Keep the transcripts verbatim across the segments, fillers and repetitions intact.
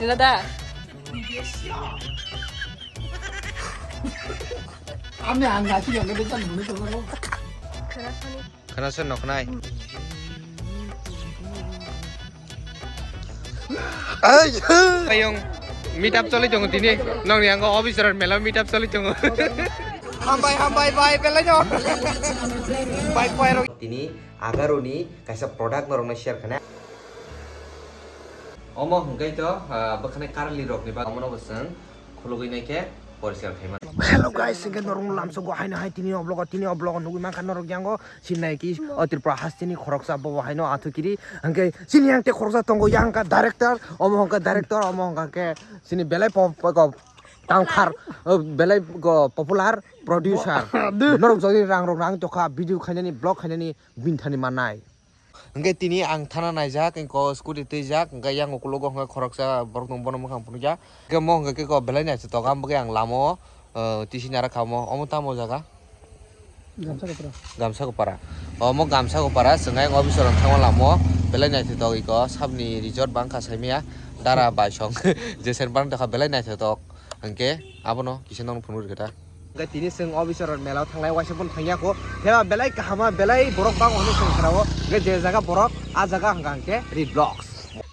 Nila da. Ame ang nasi yang nebe jan bunu tong. Khanasan noknai. Ayong meet up choli tongo tini. Nongni ango officer mela meet up choli tongo. Hambai hambai bai belai no. Bai pai rok. Tini Agaroni kaisa product norokno share khana. Omo hwnkhe to, ah, bwkhwnai karli rokni bagwi omono bo chwng khulugwi naikhe poriskar khaimano. Hello guys, hwnkhe norok lamsogo haino hai tini o vlog o, tini o vlog o nugwi mankha norok yango sinai ki o Tripura hasteni khoroksa bobo haino athukiri hwnkhe chini yang te khoroksa tongo yang ka director, omo hwnkha director, omo hwnkha khe chini belai po-, po-, ko tangkhar, o belai go popular producer. Norok jodi rang rok nang tokha video khainani, vlog khainani, bini thani mannai. Hwnkhe tini ang thana naijak, engko scooty twijak, hwnkhe yang ukulogo hwnkhe khoroksa borok tongo, bono mwkhang phunukya. Hwnkhe mo hwnkhe khe ko belai naithotok, ang bagwi ang lama o, eh, tisi nara kha omo, omo tamo jaga? Gamsa Gopara. Gamsa Gopara. Omo Gamsa Gopara, chwng ayang office o thangma lama o, belai naithotok iko, sabni resort bangkha saimaya, dara baisong, jesen bang tokha belai naithotok, hwnkhe abono kisa nokno phunuk rikha ta. Hwnkhe tini chwng o bisor mela o thanglai waisa phano thangya kho. Theba belai kahama belai borok bang hwnwi chwng khna o. Hwnkhe je jaga borok a jaga hwnkha hwnkhe Red Blocks.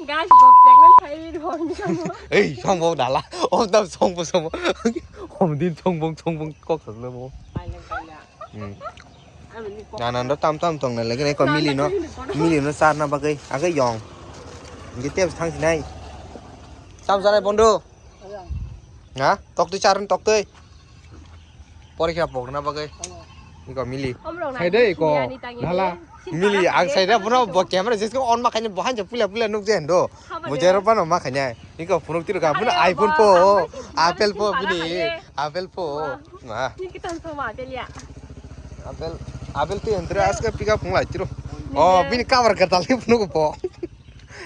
Guys, bo pregnant khai ri rw ni kamo. Ei, songbo dala. O tam songbo songbo. Hom din songbong songbong kok sakle mo. Paila, paila. Hmm. Ano ni kok. Nanan do tam tam tong na lagi ko mili no. Mili no sar na bagai. Agai yong. Ngi tep thang sinai. Tam sarai bondo. Ha? Tok twi charwng tok twi. Porikha pokna bagwi. Iko mili. Sai de iko. Dhala. Mili ang sai de bono bo camera jisko on ma khaini bo hanjo pula pula nuk je hendo. Mujero bano ma khaini. Iko phunuk tiro ka bono iPhone po, Apple po bini, Apple po. Ma. Ni kitan so ma Apple ya. Apple, Apple twi hendre aske pick up phunglai tiro. Oh, bini cover ka tali phunuk po.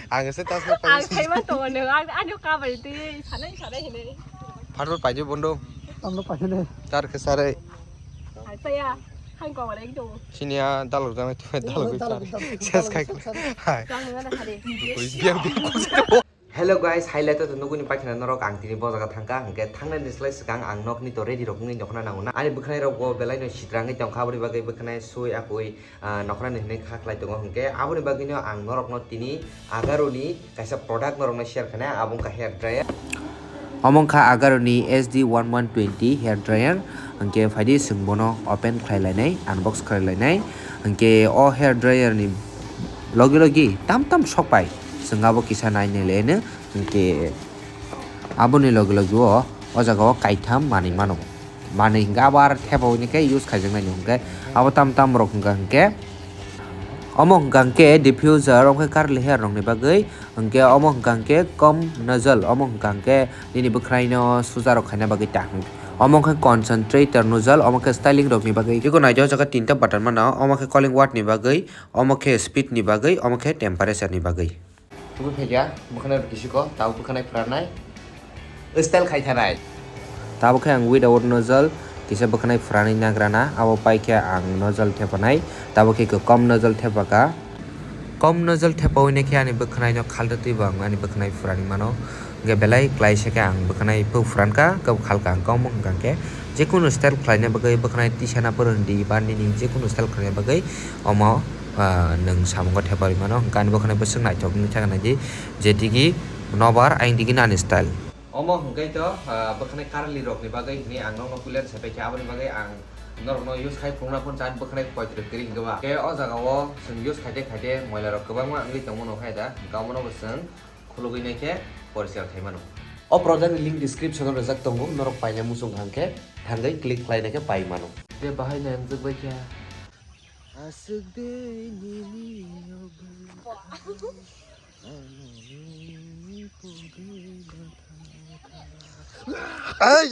Ang se tas mo Ang pai. Sai ma to no, ang ano ka bai twi sanai sanai hene. Pharbo paidi bondo. Tamno paidi ne. Tar ke sare. Ang saya hang ko wala ekdo. Sini ya dalok jang tu dalok. Dalok, dalok. Ses kai. Hai. Jang mana khade. Biang biang. Hello guys, highlight to nuguni pakhina norok ang tini bojaga thangka, hwnkhe thangnani slai swkang ang nokni to ready rok wngwi nokhna nango na. Ani bwkhwnai rok bo belai no sitrangwi tongkha, aboni bagwi bwkhwnai sui akui, ah, nokhna ni hwnwi kha khlai tongo, hwnkhe aboni bagwino ang norokno tini Agaroni kaisa product norokno share khainai, abo wngkha hair dryer. Omo wngkha Agaroni S D one one twenty hair dryer, hwnkhe phaidi chwng bono open khlai lainai, unbox khlai lainai, hwnkhe o hair dryer ni logi logi tam tam sok pai, chwng abo kisa nai nai laino, hwnkhe aboni logi logi o, o jaga o kaitham manwi mano. Manwi hwnkhe abo ar thepa hwnwi khe use khaijaknai hwnkhe abo tam tam rok hwnkha hwnkhe omo hwnkha hwnkhe diffuser omo khe curly hair rokni bagwi hwnkhe omo hwnkha hwnkhe comb nozzle omo hwnkha hwnkhe nini bwkhwraino suja rok khaina bagwi ta hwnkhe omo khe concentrator nozzle omo khe styling rokni bagwi tei naithotok jaga tinta button mano omo khe calling word ni bagwi omo khe speed ni bagwi omo khe temperature ni bagwi. Tubui phaikha, bwkhwnai rok kisiko, tabuk bwkhwnai phwranai, style khai thanai. Tabuk khe ang without nozzle kisa bwkhwnai phwranwi nagrana, abo paikhe ang nozzle thepanai, tabuk khe kwkam nozzle thepaka. Kom nozzle thepawi naikhe ani bwkhwnaino khaltwi bo ang ani bwkhwnai phwranwi mano. Hwnkhe belai klaisa khe ang bwkhwnai phwrankha, khe khalka ang kom wngkha khe. Jekunu style khlaina bagwi bwkhwnai tisana phwrwngdi ba nini jekunu style khlaina bagwi omo ah, nwng samungo thepa rwi mano, hwnkhe ani bwkhwnai bwswk naithok wngwi thangkha naidi, je digi nobar ayang digi nani style. Omo hwnkhe to, ah, bwkhwnai curly rokni bagwi hwnwi ang nokno puilan sai paikha, aboni bagwi ang norokno use khai phunukna phone chat bwkhwnai poitrwk kwrwi hwnkhe ba. Khe o jagao chwng use khaite khaite moila rok kwbangma wngwi tongmano hai da, hwnkhe omono bo chwng khulugwi naikhe poriskar khai mano. O product ni link description o rwjak tongo, norok paina muchung hwnkhe thangwi click khlai naikhe pai mano. Je bahai nai wngjak bai khe. Aswk de nini obo. Ai!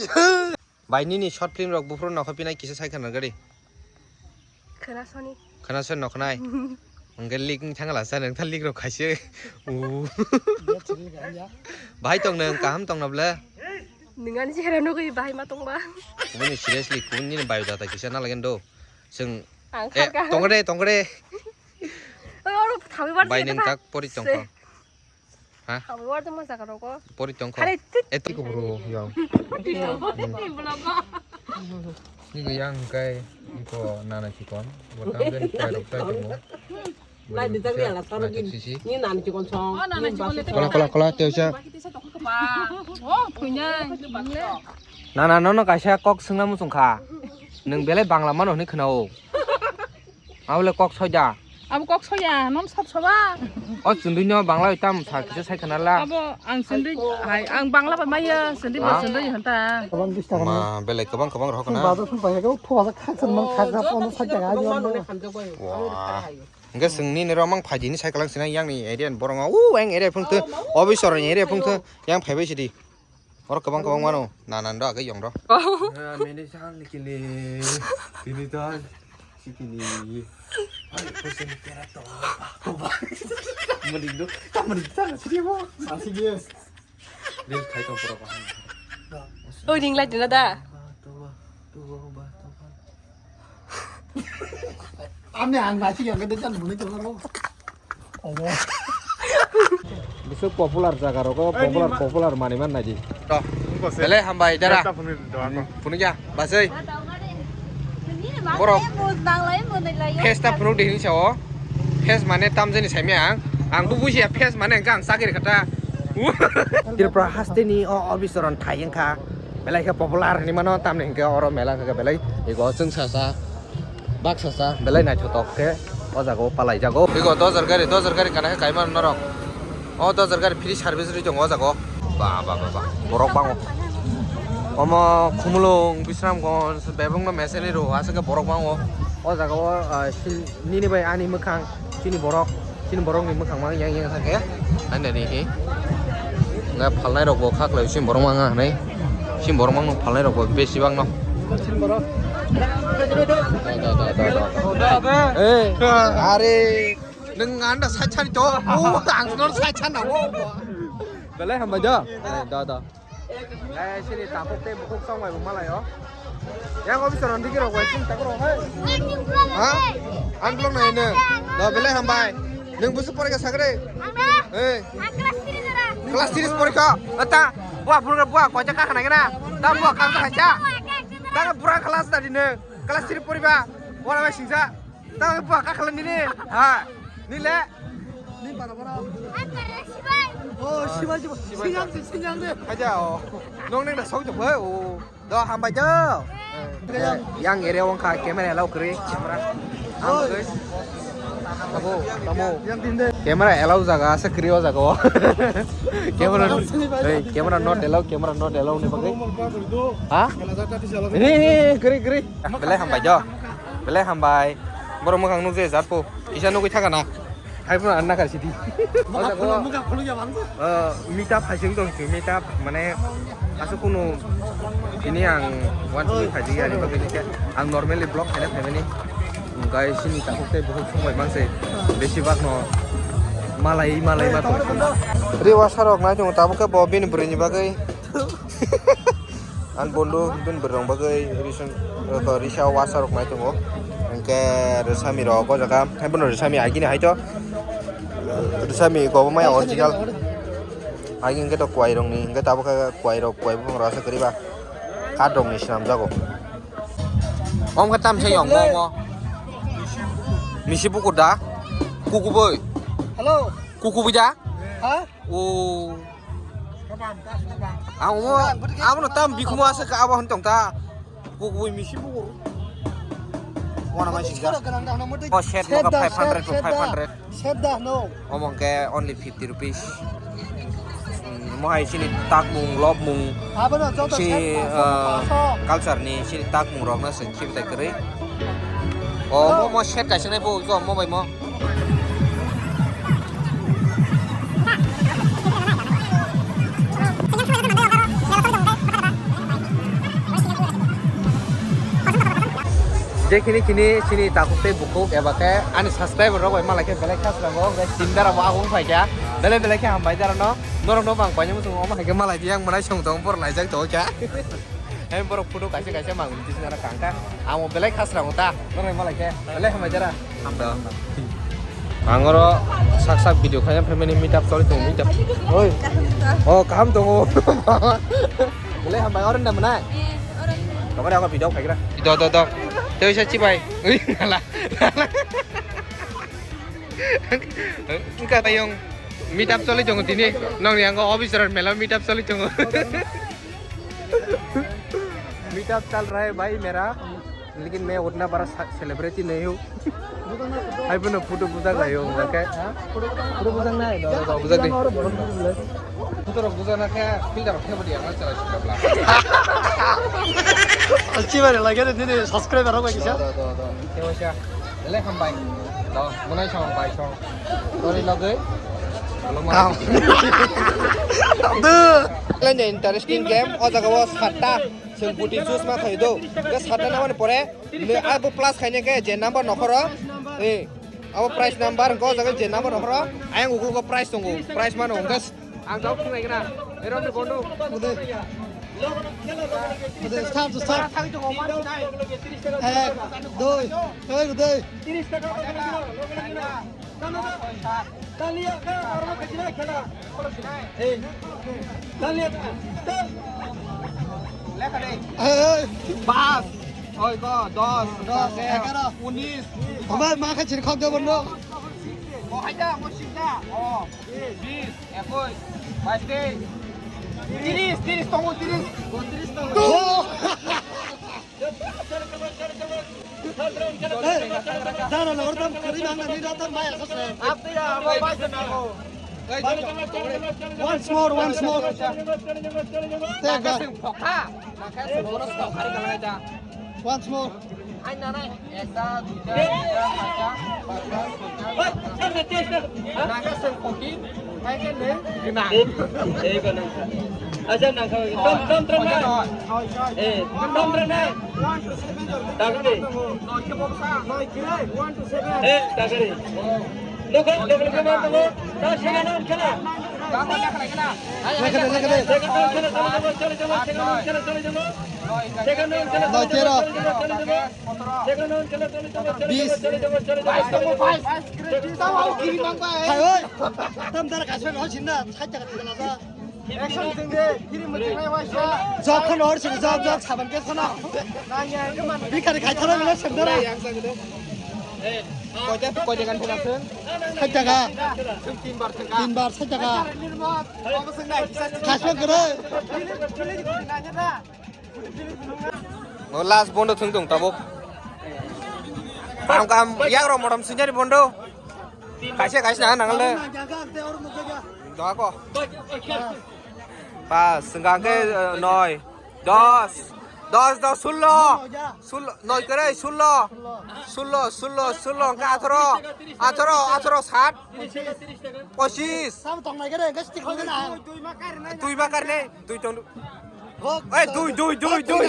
Bai nini short film rok buphuru nokho pinai kisa sai khana gari. Khwna soni. Khwna soni nokho nai. Hwnkhe leak wng thangla sa nang thang leak rok khaise. U. Bahai tong nang kaham tong na bla. Ningani chehra nugui bahai ma tong ba. Kubuni seriously kubuni nini biodata kisa na lagen do. Seng. Ang eh, kharka. Tongre, tongre. Oi, oro thawi bar. Bai nang tak pori tongkho. Ha? Abo war tongma jaga rogo. Pori tongkho. Khare tut. Eto ko bro yo. Ni go yang kai ko nana chikon. Bo tam den kai rok tai tongmo. Lai di tang ya la toro gin. Ni nana chikon song. Oh, nana chikon le. Kola kola kola teusa. Oh, punya. Nana nono kaisa kok sungna muchung kha. Nwng belai Bangla mano hwnwi khwnao. Abole kok soida. Abo kok soya, nom sab soba. O chundui no Bangla tam sa kisa sai khana la. Abo ang chundui, hai, ang Bangla ba maya, chundui ba chundui hanta. Kabang bis taka. Ma, belai kabang kabang rok na. Bazar phun pakai ko, phu bazar khak san man khak da pon sa taka ayo. Wah. Enggak sengni ni romang phaji ni cycle sini yang ni area borong. Uh, yang area phun tu, officer ni area phun tu, yang phai bai sidi. Oro kwbang kwbang mano, nanan do age yong do. Mene sal ni kini, kini dan, si kini. Hai, ko sini kera to, to ba. Mending do, tak mending tak sini mo. Masih dia. Dia kai to pura paham. Oh, ring light na da. To ba, to ba, to ba. Amni ang nasi yang gede kan buni cholo. Bisu popular jaga rogo popular popular mani man naji. To. Belai hambai dara. Punu ja basai. Borok. Festa punu dihini sao. Fest mane tamjani saimi ang. Ang bu buji ya fest mane ang sakir kata. Tripura hasteni o obisoron thayeng kha. Belai khe popular hinwi mano, tamni hinkhe oro mela hinkhe belai ego chwng sasa, bak sasa, belai naithotok khe o jaga o palai jago. Ego dojar gari, dojar gari kana khe kaimano norok. O dojar gari free service rwi tongo o jaga o. Ba, ba, ba, ba, borok bango. Omo Khumulwng, Bisramganj, bebakno meseni rwo, aswk khe borok bango. O jaga o, ah, sil-, nini bai ani mwkhang. Chini borok, chini borok ni mwkhang mang yang yang thangkhe. Ani ni hi. Nga phalnai rok bo kha khlai chini borok mang hwnwi. Chini borok mang no phalnai rok bo besi bang no. Chini borok. Da, da, da, da, da. Eh, are, nwng anda sai chani to. Oh, ang no sai chana. Oh. Belai hambai da. Eh, da, da. Eh, sini takhuk tei bukhuk song bai bo malai o. Yang officer on digi rok bai sini takhuk rok hai. Ha? Ang blok nai ne. Do belai hambai. Nwng busu pore ka sagre. Ang na? Eh. Ang class three dara. Class three pore ka. Ata. Bua burung bua koja ka khana kena. Ta bua kang ka hacha. Ta bura class tadi ne. Class three pore ba. Wala bai singsa. Ta bua ka khala nini. Ha. Nile. Ni para para. Ang para sibai. Oh, sibai sibai. Singang singang de. Aja o. Nong neng na sok jok bai o. Do hambai do. Yang area wong kha camera allow kri camera. Abo tamo. Camera allow jaga asa kri o jaga o. Camera, hey, camera not allow, camera not allow ni bagai. Ha? He he kri kri. Belai hambai jo. Belai hambai. Borok mwkhang nukjai jat po. Kisa nugwi thaka na. Hai phano anna kar sidi. Mwkhang khuluk ya bang. Eh, meet up hai sing tong sing meet up mane asuk kunu ini ang one two phai di ani bagwi ni ang normally vlog khaina phaimani. Guys sini takhuk tei bukhuk song bai mangse. Besi bak no malai malai ma tong. Ri wasa rok nai tong tabuk khe bo bini bwrwi ni bagwi. Ang bondo bin berong bagwi risa risa wasa rok nai tongo. Hingke risami rok o jaga hai bono risami agini hai to. Risami gobo maya original. Agi hingke to kwai rok ni hingke tabuk khe kwai rok kwai bopang rok asa kwrwi ba. Kat rok ni swnam jago. Om khe tam se yong mo mo. Misi bukur da. Kukubui. Hello. Kukubui da. Ha? O. Ang omo, amo no tam bikumo asa ka abo hon tong ta. Kukubui misi bukur. Wana mai singsa. O set mo ka five hundred to five hundred. Set da no. Omo ke only fifty rupees. Hmm, mo hai sini takmung, lobmung. Abo no joto sini, set da, eh, culture ni sini takmung rok na sing sini tai kwrwi. O mo mo set kaisa nai bo jo mo bai mo. Je khini khini chini takhuk tei bukhuk eba khe ani subscriber rok bai malai khe belai khasrango, hwnkhe team dara bo agung phai kha, belai belai khe hambai dara no, norok no bang painani muchungo omo hai khe malai di yang mwnai song tong bor laijak tong kha. Hai borok photo kaisa kaisa mang tisi nana kang kha. Amo belai khasrango ta. Norok malai khe belai hambai dara. Hambai. Ang oro sak sak video khaina family meet up choli tongo, meet up. Oi. Oh, kaham tongo. Belai hambai, oro nda mwnai? Tokore ako video khaigra. Do, do, do. Tei sa chibai. Ui, nala. Engka tayong meet up choli tongo tini. Nongni ango officer mela meet up choli tongo. Meet up chal raha hai bhai mera. लेकिन मैं उतना बड़ा सा-, सेलिब्रिटी नहीं हूँ। Hai bono photo bujak lai o, okay? Photo bujak nai, do, do, do, bujak di. Photo rok bujak na khe filter rok khe bodi ang chala sila bla. Alchi bare lage re, nini subscriber rok bai kisa. Do, do, do, do. Khe waisa. Belai hambai. Do, mwnai song bai song. Tori logoi. Kam. Duh. Lain interesting game, o jaga o satta. Chwng buti juice ma khaio do. Hwnkhe satta nangmani pore, nwi abo plus khaina khe je number nokhoro, eh, abo prize number, hwnkhe o jaga je number nokhoro, ayang ukulgo prize tongo, prize mano, hwnkhe ang jawab thung naikhe na. Erom ni bondo. Start, start. Ek, dui, ek, dui. Tris taka. Taliya ka aro ka jina khela. Ei. Taliya ka. Lekha dei. Ei, ei. Pas. Oi ko, dos. Dos, egaro. Unis. Obai ma kha chiri khok de bondo. O haida, o sida. O. Bis, ekoi, bais tei. Tiris, tiris tongo, tiris. Tiris tongo. Dara lortam kari bang ni ratam bai asas. Apni ya, abo bai se nago. Once more, once more. Take that. Once more. Ai, na, na. Ekta, duita, tinta, charta, pasta, soita, sota. Nangkhe chwng kopi, hai khe nwng gwnang. Acha nangkha. Tom, tom, tom, na. Eh, tom, tom, na. Dagri. Eh, dagri. Nokol, nokol, nokol, nokol. Lekha de, lekha de. Second round khela, chalo, chalo, chalo, second round khela, chalo, chalo, chalo, chalo, chalo, chalo. Second round khela, chalo, chalo, chalo, bis. Chalo, chalo, chalo, chalo, chalo. Hai, oi. Tam dara kaisa no sinna, sajak khela da. Action thing de, kiri muti mai waisa. Jok khon or sing, jok, jok, saban ke khona. Nanya, ke man. Bikari khai thara bela sendara. Koita, koita gan thela sen. Sajak. Tin bar thela. Tin bar sajak. Kasma gere. O last bondo thung thung tabuk. Kam kam yak ro motom sinjari bondo. Kaisa kaisa na nangal de. Doa ko. Pas, sengkang ke, eh, noi. Dos. Dos, dos, sullo. Sullo, noi kere, sullo. Sullo, sullo, sullo, hwnkhe atharo. Atharo, atharo, sat. Pochis. Sam tong nai kere, hwnkhe stick hoy na. Twi ma karne, twi tong. Hok. Eh, dui, dui, dui, dui.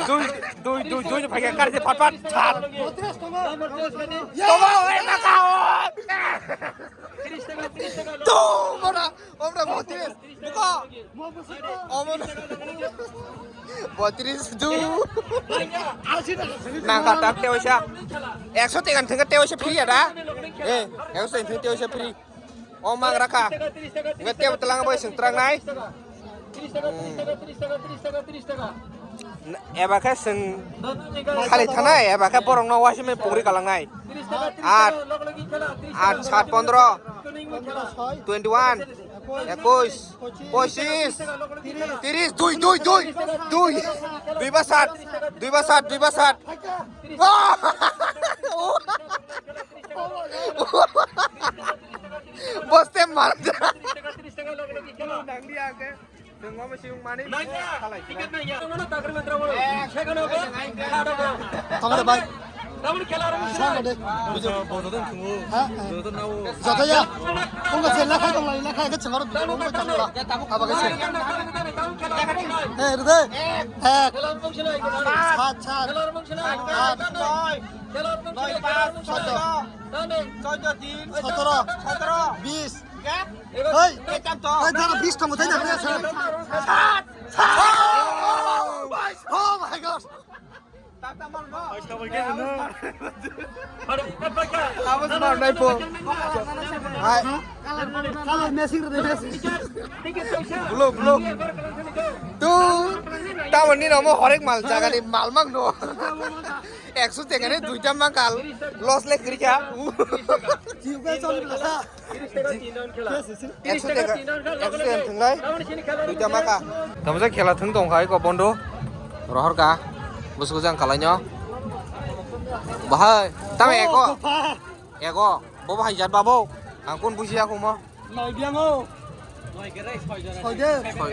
Dui, dui, dui, dui, phai kar se phat, phat, phat. Botres tongo. Tongo, eh, maka, oh. Tu, mora, omra botres. Buka. Mo buka. Omra. Botres du. Asi na. Nang kata teosa. Ekso tekan thengka teosa free ada. Eh, ekso tekan teosa free. O mang rakha. Nge tebo telang bai sing trang nai. Eba khe sing khali thanai, eba khe borok no waisa mai pungri kalang nai. At, at, sat, pondro, twenty one, ekush, pochis, tiris, dui, dui, dui, dui, dui ba sat, dui ba sat, dui ba sat. Boste mar. Tongore bai. Sama de. Ha? Joto ya. Tongore se lakhai tong lai, lakhai ke chengaro dong bai tong la. Aba ke se. Eh, rede. Ek. Sat, sat. Aat. Noi, pas, soddo. Soddo, tin. Sotoro. Sotoro. Bis. Hei. Hei, dara bis tongo, thai na, sat. Sat. Oh my God. Abo smart nai po. Hai. Kalar matching rw de matching. Blue, blue. Tu, tamoni namo horek mal jagani mal mang no. Ekso tekani duita mangkal loss le kwrwi kha. Jiuka choli bwlasa. Ekso teka, ekso teka thwnglai duita maka. Tamsa khela thwng tong khai ko bondo. Rohor ka. Bwswk jang kalainyo. Bahai, tamo eko. Eko, bobo hai jat babo. Ang kun buji aku mo. Noi biang o. Soi de. Soi.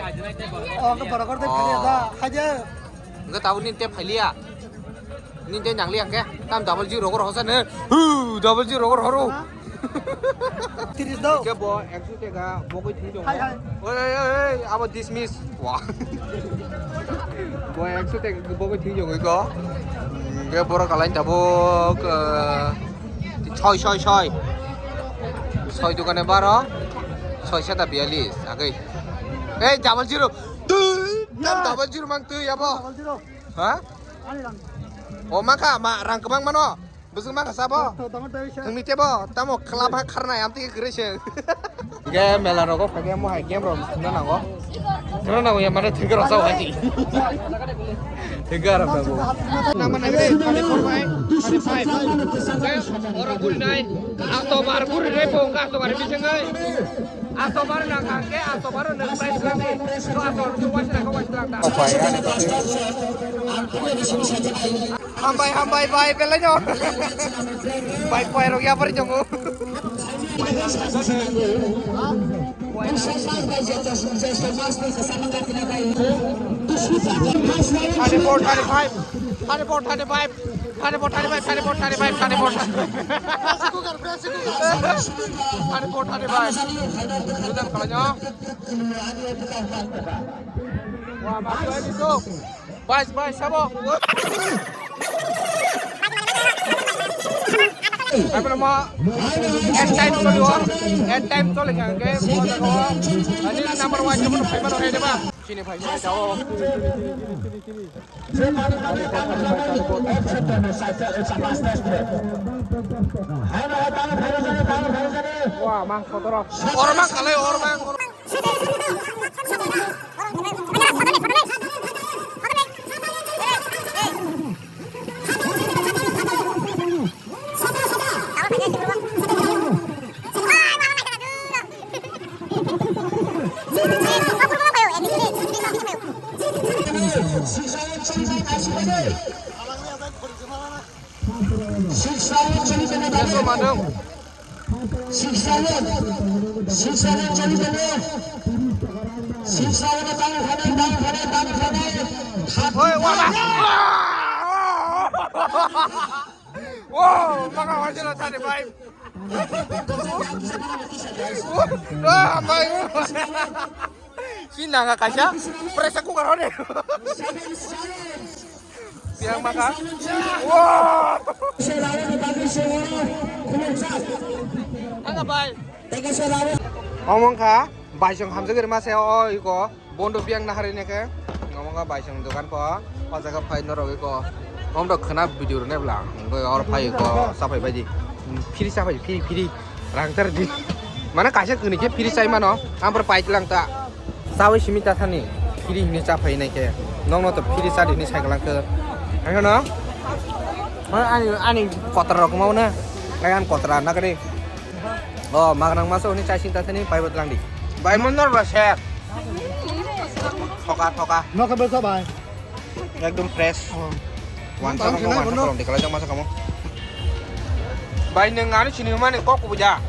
Oh, ke borok de phali da. Hai de. Enggak tahu ni tep phali ya. Ni tep nang liang ke. Tam double zero ko rohosa ne. Hu, double zero ko rohoro. Tiris do. Ke bo ekso teka bo ko thung jong. Hai, hai. Oi, oi, oi, oi, abo dismiss. Wah. Bo ekso teka bo ko thung jong ko. Ke borok kalain tabuk. Soi, soi, soi. Soi dukane baro. Soi seta bialis. Agoi. Ei, double zero. Tui, tam double zero mang tui abo. Double zero. Ha? Ani rang. O maka, ma rang kwbang mano. Bwswk maka sabo. To, to, to, to, to. Thwngni tebo, tamo club ha kharnai, amtwi kwrwi se. Ge mela rogo phage mo hai game rok thwngna nango. Thwngna nango ya mane thwngna rasa hai. Thwngna rasa. Nama nang re, thirty four by thirty five. Ge oro guri nai. Asto bar guri re po, asto bar bising ai. Asto bar nang kang ke, asto bar nang bai slang ni. To asto bar wai slang, wai slang ta. Hambai, hambai, bai, belai no. Bai, bai, rok ya bar jongo. Thirty-four, thirty-five, thirty-four, thirty-five, thirty-four, thirty-five, thirty-four, thirty-five, thirty-four, thirty-five. Wah, mas, mas, itu. Bais, bais, sabo. Apa nama? End time choli o. End time choli kha, game choli o. Ani number one, number five, number eight, ba. Sini, five, sini, jao. Wah, mang, kotor. Orma, kalai, orma. Six round choli tongo, six round, six round choli tongo. Six round tang khane, tang khane, tang khane. Oi, wala. Wow, maka wajira thani bai. Ah, bai. Sini nanga kaisa. Pressure cooker hone. Biang maka. Wah. Anga bai. Omong kha, bai song hamjagir ma se o iko, bondo biang nahari ne khe. Omong kha bai song dokan ko, o jaga phai norok iko. Omrok khna video rw ne bla. Ngoi or phai iko, sapai bai di. Phiri sapai, phiri, phiri. Rang tar di. Mana kaisa kuni khe phiri sai mano. Ampar pai lang ta. Sawi simi ta thani. Phiri hini cha phai nai khe. Nong no to phiri cha di hini sai lang khe. Ang no. Mana ani, ani kotor rok mau na. Kayan kotor na kare. Oh, magnang masa hini chai sing ta thani pai bot lang di. Bai mon nor ba ser. Thoka, thoka. No khe besa bai. Ekdom fresh. Oh. Wansa bang rok, wansa kolom dikalai jang masa kamu. Bai nung anu sini mani kok kubuja.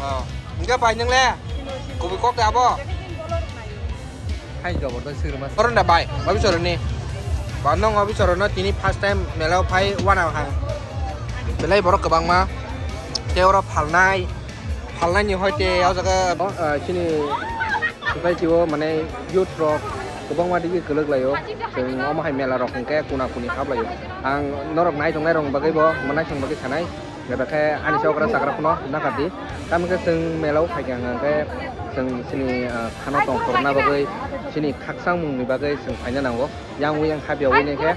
Oh. Enggak bai nung le. Kubu kok ya abo. Hai jabor da sir mas. Koron da bai. Babi soroni. Banong babi sorono tini first time melao phai wana hang. Belai borok kwbangma. Te oro phalnai. Phalnai ni hoite o jaga, ah, chini society o mane youth rok kwbangma digi kwlwk laio. Chwng omo hai mela rok hwnkhe kuna kuni hap laio. Ang norok nai tongnai rok bagwi bo, mo naisong bagwi sanai. Bebakhe ani se okra chakra phano nakar di. Tamo khe chwng mela o phaikha hwnkhe chwng chini, ah, khano tong khorna bagwi, chini khakchangmung ni bagwi chwng phaina nango. Yang wi yang hapya wi nai khe,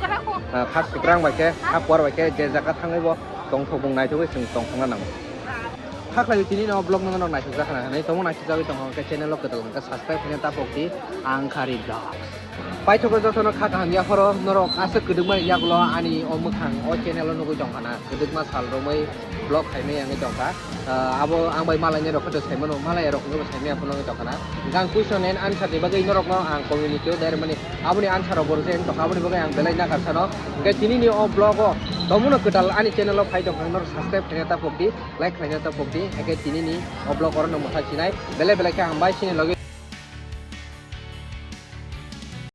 ah, kha sutrang bai khe, ha por bai khe je jaga thangwi bo tongthok bung naithogwi chwng tongthokna nango. Kha khlai tini no vlog no norok naisajak khana hinwi tongmo naisajagwi tongo, hwnkhe channel o kwtal hwnkhe subscribe khaina tapok di, ang Khari Vlogs. Paithakgo jotono kha kaham yaphoro, norok aswk kwdwkma yagulo ani o mwkhang o channel o nugwi tongkhana, kwdwkma sal romwi vlog khaimai wngwi tongkha. Ah, abo ang bai malaini rok khe saimano, malai rok wngwi saimaya phano wngwi tongkhana. Hwnkhe ang question and answer ni bagwi norokno ang community o direct mani aboni answer rok bo rwjai wngwi tongkha, aboni bagwi ang belai nakarsano. Hwnkhe tinini o vlog o tongmano kwtal ani channel o phai tongkha, norok subscribe khaina tapok di, like khaina tapok di, hwnkhe tinini o vlog oro no mwthang sinai, belai belai khe hambai chini logi.